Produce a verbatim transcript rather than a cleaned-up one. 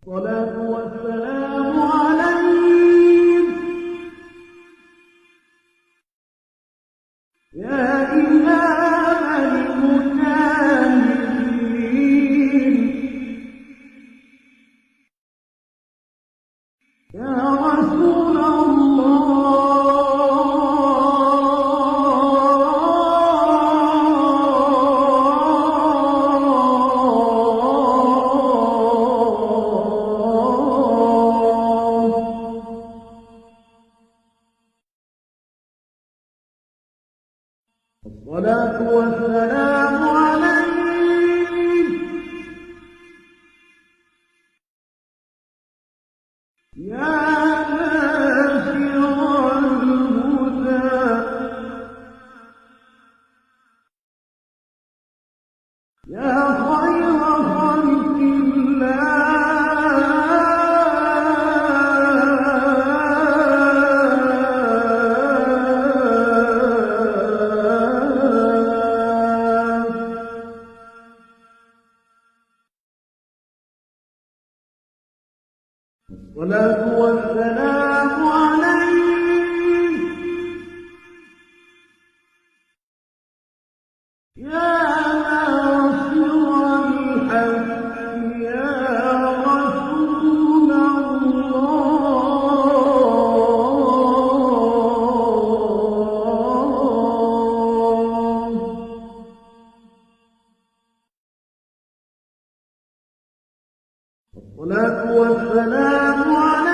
الصلاة والسلام عليك يا إمام المجاهدين، يا رسول الله. الصلاة والسلام عليك يا ناشر الهدى، يا خير خلق الله. الصلاة والسلام عليك يا ناصر الحق، يا رسول الله. الصلاة والسلام على